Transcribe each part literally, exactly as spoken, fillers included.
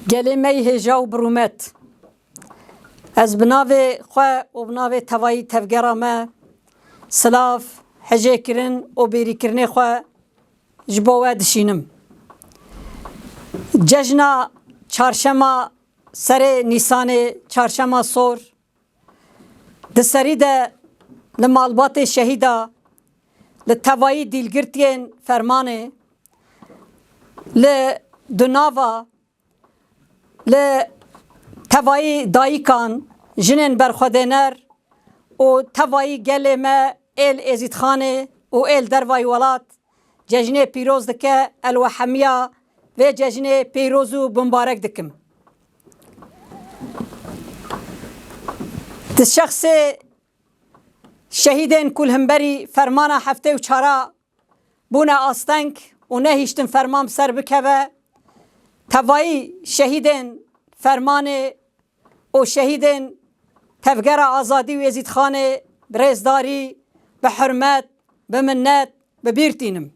Gelê me yî hêja û birûmet. Ez bi navê xwe û bi navê tevayî tevgera me silav, hejêkirin û bêrîkirinê xwe ji bo we dişînim. Cejna çarşema serê Nîsanê, çarşema sor, di serî de li malbatê şehîda, li tevayî dîlgirtiyên fermanê, li dunava, li tevayî dayikan, jinên berxwedêner û tevayî gelê me ê li Êzîdxanê û ê li dervayî welat cejnê pîroz dike, ez li we hemiya vê cejnê pîroz û bimbarek dikim. Di şexsê şehîdên ku li hemberî fermana heftê û çara bûne asteng û nehiştin ferman bi ser bikeve, tevayî şehîdên fermanê û şehîdên Tevgera Azadî û Êzîdxanê bi rêzdarî, bi hurmet, bi minnet bi bîr tînim.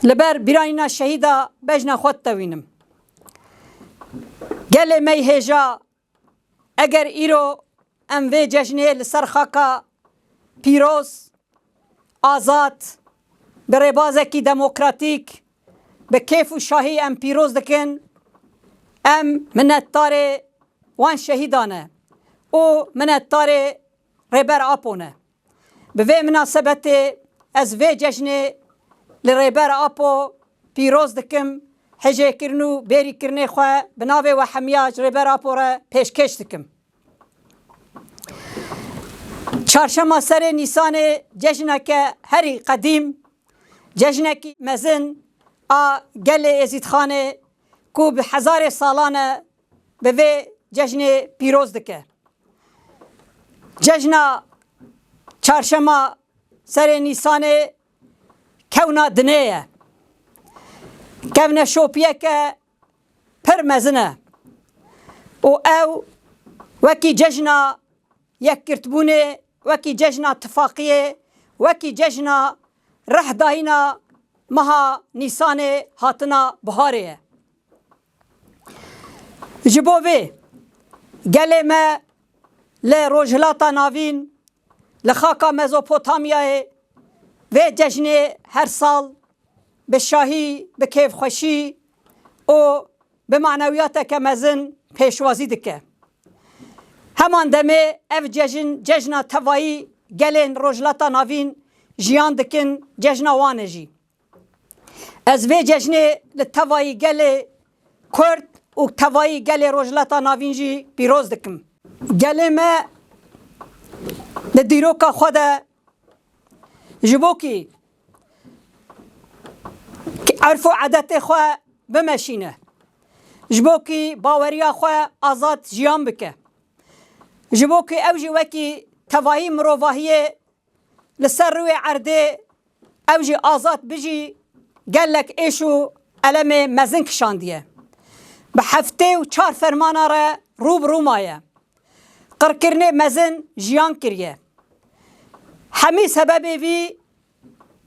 Li ber bîranîna şehîda bejna xwe ditewînim. Gelê me yî hêja, eger îro em vê cejnê li ser xaka pîroz, azad, bi rêbazekî demokratîk, bi kêf û şahî em pîroz dikin, em minetdarê wan şehîdan e û minetdarê Rêber Apo ne. Bi vê minasebetê ez vê cejnê li Rêber Apo pîroz dikim, hejêkirin û bêrîkirinê xwe bi navê we hemiya ji Rêber Apo re pêşkêş dikim. Çarşema serê Nîsanê cejneke herî qedîm, cejnekî mezin a gelê Êzîdxanê ku bi hezarê salan e bi vê cejnê pîroz dike. Cejna çarşema serê Nîsanê kewna dinê ye. Kevneşopiyeke pir mezin e û ew wekî cejna yekgirtbûnê, wekî cejna tifaqiyê, wekî cejna rehdayîna meha Nîsanê, hatina biharê ye. Ji bo vê gelê me li Rojhilata Navîn, li xaka Mezopotamyayê vê cejnê her sal bi şahî, bi kêfxweşî û bi manewiyateke mezin pêşwazî dike. Heman demê ev cejn, cejna tevayî gelên Rojhilata Navîn jiyan dikin, cejna wan e jî. Ez vê cejnê li tevayî gelê Kurd û tevayî gelê Rojhilata Navîn jî pîroz dikim. Gelê me li dîroka xwe de ji bo kî erf û edetê xwe bimeşîne, ji bo kî baweriya xwe azad jiyan bike, ji bo kî ew jî wekî tevayî mirovahiyê li ser rûyê erdê ew jî azad bijî, gelek êş û elemê mezin kişandiye. Bi heftê û çar fermana re rû bi rû maye. Qirkirinê mezin jiyan kiriye. Hemî sebebê vî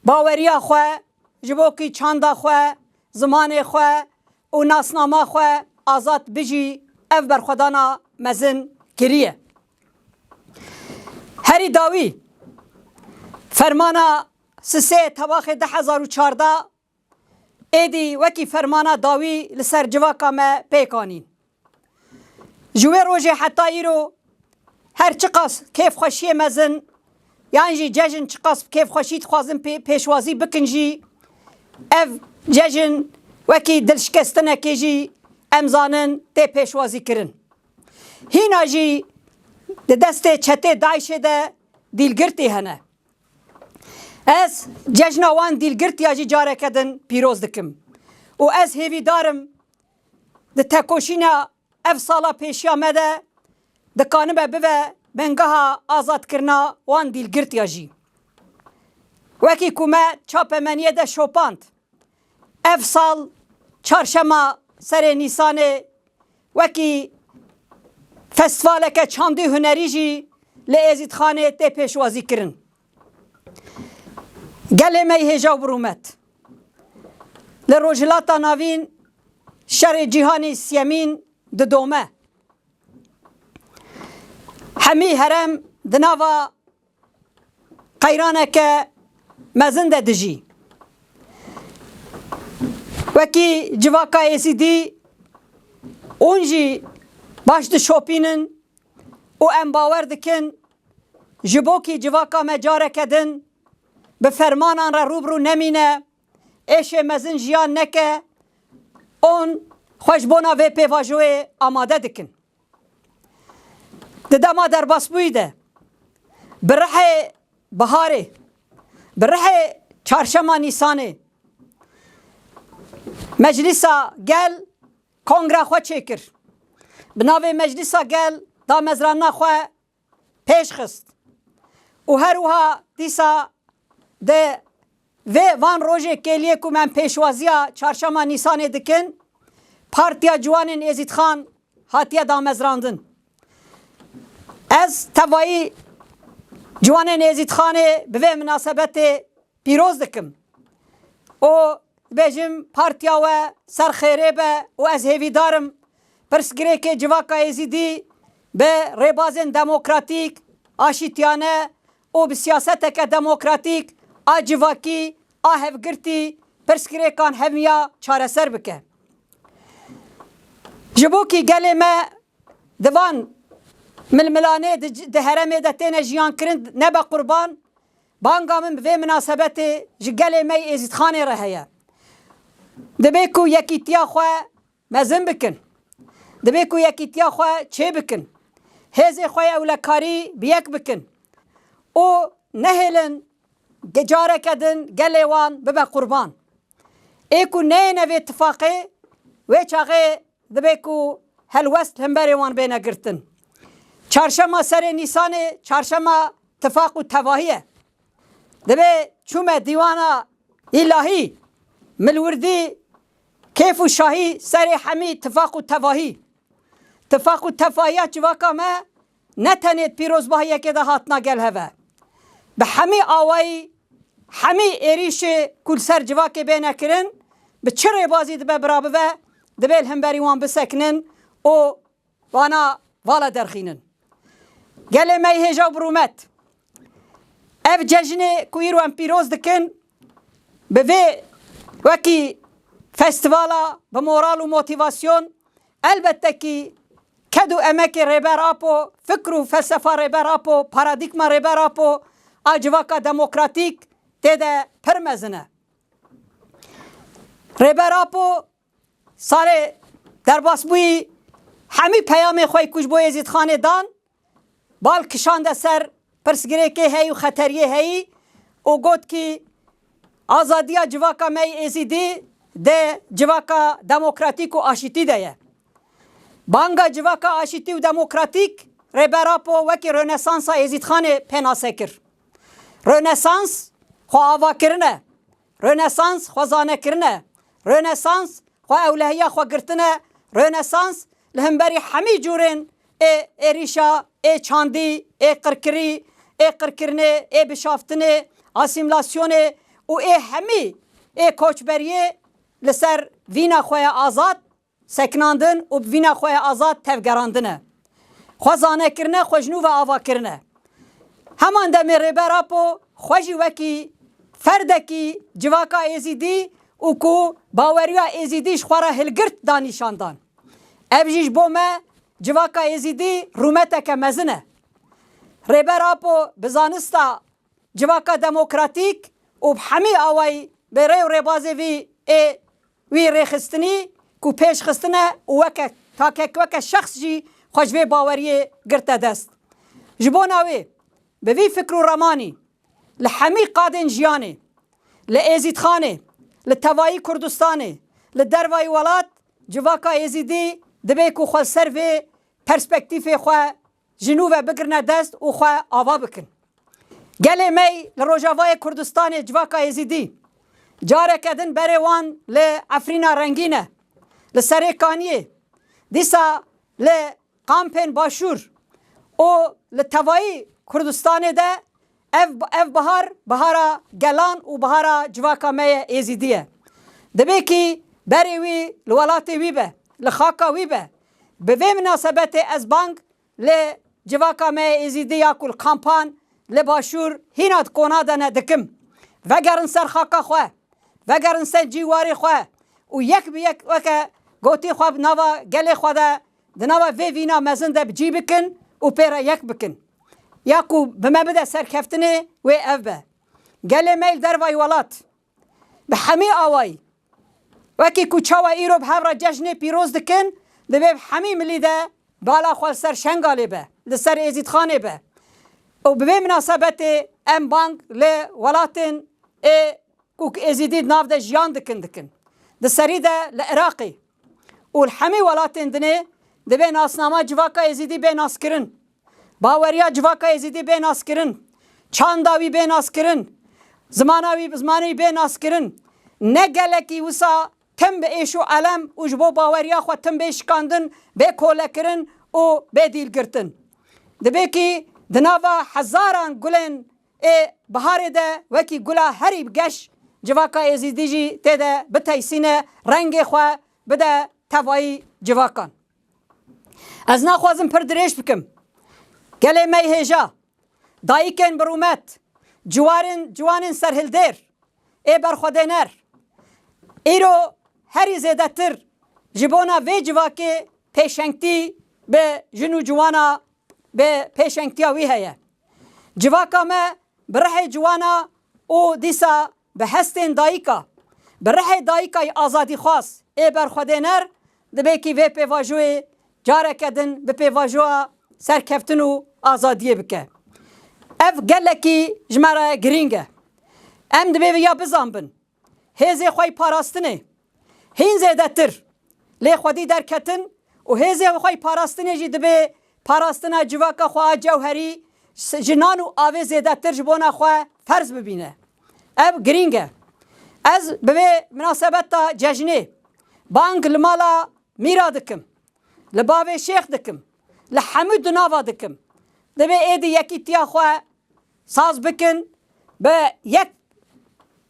baweriya xwe, ji bo kî çanda xwe, zimanê xwe û nasnama xwe azad bijî, ev berxwedana mezin kiriye. Herî dawî, fermana sisê Tebaxê du hezar û çardeh êdî wekî fermana dawî li ser civaka me pêk anîn. Ji wê rojê heta îro her çiqas kêfxweşiyê mezin yan jî cejn çiqas bi kêfxweşî dixwazin pê-, pêşwazî bikin jî, ev cejn wekî dilşikestinekê jî em zanin tê pêşwazî kirin. Hîna jî di destê çetê DAIŞê de dîlgirtî hene. Ez cejna wan dîlgirtiya jî careke din pîroz dikim û ez hêvîdar im di tekoşîna ev sala pêşiya me de dikanibe bibe bingeha azadkirina wan dîlgirtiya jî. Wekî ku me çapemeniyê de şopand, ev sal çarşema serê Nîsanê wekî festîvaleke çandî hunerî jî li Êzîdxanê tê pêşwazî kirin. Gelê me yê hêja û birûmet. Li Rojhilata Navîn Şerê cîhanê siyemîn didome. Hemî herem di nava qeyraneke mezin de dijî. Wekî civaka Êzîdî hûn jî baş dişopînin û em bawer dikin ji bo kî civaka me careke din bi fermanan re rû bi rû nemîne, êşê mezin jiyan neke, hûn xwe ji bona vê pêvajoyê amade dikin. Di dema derbasbûyî de, bi rihê biharê, bi rihê çarşema Nîsanê, Meclisa Gel kongra xwe çêkir. Bi navê Meclisa Gel damezrana xwe pêş xist. Û her wiha dîsa di vê van rojê kêliyê ku me em pêşwaziya çarşema Nîsanê dikin, Partiya Ciwanên Êzîdxan hatiye damezrandin. Ez tevayî ciwanên Êzîdxanê bi vê minasebetê pîroz dikim û dibêjim, partiya we ser xêrê be û ez hêvîdar im pirsgirêkê civaka Êzîdî bi rêbazên demokratîk, aşîtiyane û bi siyaseteke demokratîk a civakî, a hevgirtî pirsgirêkan hemiya çareser bike. Ji bo kî gelê me di van milmilanê di, di herêmê de têne jiyan kirin nebe qurban, banga min bi vê minasebetê ji gelê me yê Êzîdxanê re heye. Dibe ku yekîtiya xwe mezin bikin. Dibe ku yekîtiya xwe çê bikin. Hêzê xwe yê ewlekarî bi yek bikin. Û nehêlin ge-, careke din gelê wan bibe qurban. Ê ku neyêne vê tifaqê, wê çaxê dibe ku helwest hemberê wan bêne girtin. Çarşema serê Nîsanê çarşema tifaq û tevahî ye. Dibe çûme dîwana îlahî, milwirdî, kêf û şahî serê hemî tifaq û tevahî. Tifaq û tevahiya civaka me ne tenê di pîrozbahiyekê de hatina gel heve. Bi hemî awayî, hemî êrîşê ku li ser civakê bêne kirin, bi çi rêbazî dibe bira bive, dibe li hemberî wan bisekinin û wana vala derxînin. Gelê me yê hêja û bi rûmet. Ev cejinê ku îro em pîroz dikin, bi vê wekî festîvala bi moral û motîvasyon, elbette kî ked û emekê Rêber Apo, fikr û felsefa Rêber Apo, paradîgma Rêber Apo a civaka demokratîk tê de pir mezin e. Rêber Apo salê derbasbûyî hemî peyamê xwe yê ku ji bo Êzîdxanê dan, bal kişande ser pirsgirêkê heyî û xeteriyê heyî û got kî azadiya civaka me yê Êzîdî di civaka demokratîk û aşîtî de ye. Banga civaka aşîtî û demokratîk Rêber Apo wekî Rönesansa Êzîdxanê pênase kir. Rönesans xwe ava kirine. Rönesans xwe zane kirine. Rönesans xwe ewlehiya xwe girtine. Rönesans li hemberî hemî cûrên ê êrîşa, ê çandî, ê qirkirî, ê qirkirinê, ê bişaftinê, asîmlasyonê û ê hemî ê koçberiyê li ser vîna xwe ya azad sekinandin û bi vîna xwe ya azad tevgerandine. Xwe zane kirine, xwe ji nû ve ava kirine. Heman demê Rêber Apo xwe jî wekî ferdekî civaka Êzîdî û ku baweriya Êzîdî ji xwe re hilgirt da nîşan dan. Ev jî ji bo me civaka Êzîdî rûmeteke mezin e. Rêber Apo bi zanista civaka demokratîk û bi hemî awayî bi rê û rêbazê vî ê wî rêxistinî ku pêş xistine û weke takek, weke şexs jî xwe ji vê baweriyê girte dest. Ji bona wê bi vî fikr û ramanî li hemî qadên jiyanê, li Êzîdxanê, li tevayî Kurdistanê, li dervayî welat, civaka Êzîdî dibe ku xwe li ser vê perspektîfê xwe ji nû ve bigirine dest û xwe ava bikin. Gelê me li Rojavayê Kurdistanê civaka Êzîdî careke din berê wan li Efrîna rengîn e, li Serê Kaniyê, dîsa li kampên Başûr û li tevayî Kurdistanê de ev, ev bihar, bihara gelan û bihara civaka me ye Êzîdî ye. Dibe kî berê wî li welatê wî be, li xaka wî be. Bi vê minasebetê ez bang li civaka me yê Êzîdî ya ku li kampan li Başûr hîna di kona de ne dikim. Vegerin ser xaka xwe, vegerin ser cî warê xwe û yek bi yek weke gotî xwe bi nava gelê xwe de, di nava vê vîna mezin de bi cî bikin û pê re yek bikin. Ya ku bi me bide serkeftinê wê ev be. Gelê me li dervayî welat bi hemî awayî, wekî ku çawa îro bi hev re cejnê pîroz dikin, divê bi hemî milî de bala xwe li ser Şengalê be, li ser Êzîdxanê be. Û bi vê minasebetê em bang li welatên ê ku Êzîdî di nav de jiyan dikin dikin. Di serî de li Iraqê û li hemî welatên dinê divê nasnama civaka Êzîdî bê naskirin. Baweriya civaka Êzîdî bê naskirin, çanda wî bê naskirin, zimana wî, zimanê wî bê naskirin. Ne gelekî wisa tim bi êş û elem û ji bo baweriya xwe tim bê şikandin, bê kolekirin û bê dîlgirtin. Dibê kî di nava hezaran gulên ê biharê de wekî gula herî bi geş civaka Êzîdî jî tê de biteysîne, rengê xwe bide tevayî civakan. Ez naxwazim pir dirêj bikim. Gelê me yê hêja, dayikên bi rûmet, ciwarên, ciwanên serhildêr, ê berxwedêner, îro herî zêdetir ji bona vê civakê pêşengtî bi jin û ciwana, bi pêşengtiya wî heye. Civaka me bi rihê ciwana û dîsa bi hestên dayika, bi rihê dayika yê azadîxwaz ê berxwedêner, dibê kî vê pêvajoyê careke din bi pêvajoya serkeftin û azadiyê bike. Ev gelekî ji me re girîng e. Em divê vêya bizanbin. Hêzê xwe yê parastinê hîn zêdetir lê xwedî derketin û hêzê xwe yê parastinê jî dibê parastina civaka xwe a cewherî, s-, ji nan û avê zêdetir ji bona xwe ferz bibîne. Ev girîng e. Ez bi vê minasebeta cejnê bang li mala mîra dikim, li bavê şêx dikim, li hemû di nava dikim. Divê êdî yekîtiya xwe saz bikin, bi yek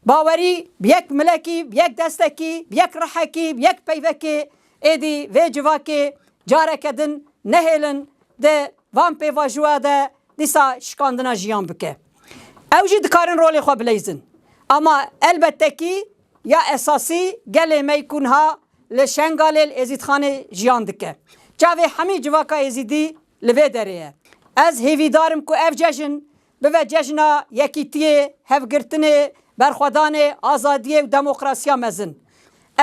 bawerî, bi yek milekî, bi yek destekî, bi yek rihekî, bi yek peyvekê êdî vê civakê careke din nehêlin di van pêvajoya de dîsa şikandina jiyan bike. Ew jî dikarin rolê xwe bileyzin. Ama elbette kî ya esasî gelê me yê ku niha li Şengalê, li Êzîdxanê jiyan dike. Çavê hemî civaka Êzîdî li vê derê ye. Ez hêvîdar im ku ev cejn bibe cejna yekîtiyê, hevgirtinê, berxwedanê, azadiyê û demokrasiya mezin.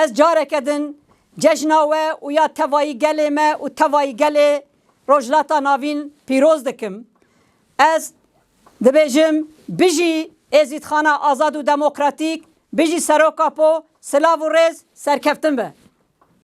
Ez careke din cejna we û ya tevayî gelê me û tevayî gelê Rojhilata Navîn pîroz dikim. Ez dibêjim, bijî Êzîdxana azad û demokratîk, bijî Serok Apo, silav û rêz, serkeftin be.